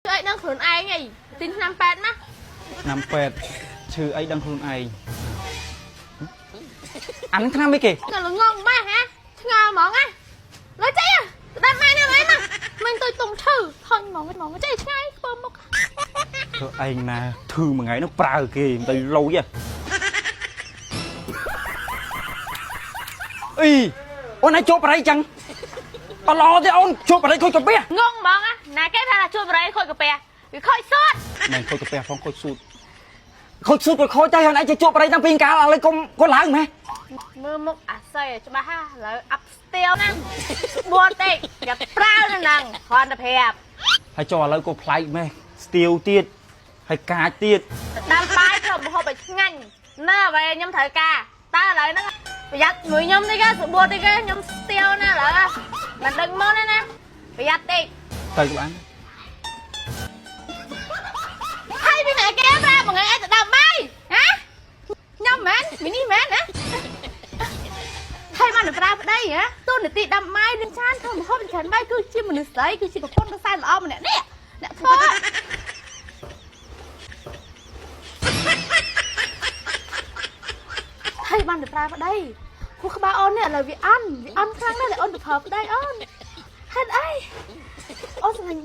អីដឹងខ្លួនឯងអីទិញឆ្នាំប៉ែតណា ឆ្នាំពេទ្យឈឺអីដឹងខ្លួនឯងអានឹងឆ្នាំអីគេ នៅល្ងងម៉េះហ៎ឆ្ងល់ហ្មងណាលើចេញដាំម៉ែនឹងអីមកមិនទៅទុំឈឺថញហ្មងហ្មងចេញឆ្ងាយខ្ពើមុខ ធ្វើឯងណាធឺមួយថ្ងៃនោះប្រើគេមិនទៅលុយហ៎អីអូនឯងជួបបរិយចឹងអត់ល្អទេអូនជួបបរិយខូចកាពះ ងងហ្មងណាគេថាជួបបរិយខូចកាពះវាខូចសត មិនខូចកាពះផងខូចស៊ូតខូចស៊ូតក៏ខូចដែរអូនឯងចេះជួបបរិយតាំងពីកាលឥឡូវកុំកុំឡើងម៉េះ មើលមុខអាស័យឲ្យច្បាស់ហ่ะឥឡូវអាប់ស្ទៀវណាបួនតិចយ៉ាប្រើនៅហ្នឹងគ្រាន់តែប្រាប់ ហើយចុះឥឡូវក៏ប្លែកម៉េះស្ទៀវទៀតហើយកាចទៀត ដាំបាយធ្វើម្ហូបឲ្យឆ្ងាញ់នៅអ្វីខ្ញុំត្រូវការតើឥឡូវហ្នឹងប្រយ័ត្នមួយខ្ញុំតិចស្បួនតិចខ្ញុំស្ទៀវណាឥឡូវមិនដឹងមុនទេណាប្រយ័ត្នតិច ទៅក៏បាន ហើយពីណាគេប្រាប់មួយថ្ងៃឯងទៅដាំបាយហ៎ខ្ញុំមែនមីនេះមែនណាហើយបានទៅប្រើប្តីហ៎ទូនាទីដាំបាយនឹងចានធ្វើម្ហូបច្រើនបាយគឺជាមនុស្សស្រីគឺជាប្រពន្ធដ៏សែនល្អម្នាក់នេះអ្នកធ្វើ ហើយបានទៅប្រើប្តីគូក្បាលអូននេះឥឡូវវាអន់វាអន់ខ្លាំងណាស់តែអូនទៅប្រើប្តីអូនហេតុអីអូនស្រឡាញ់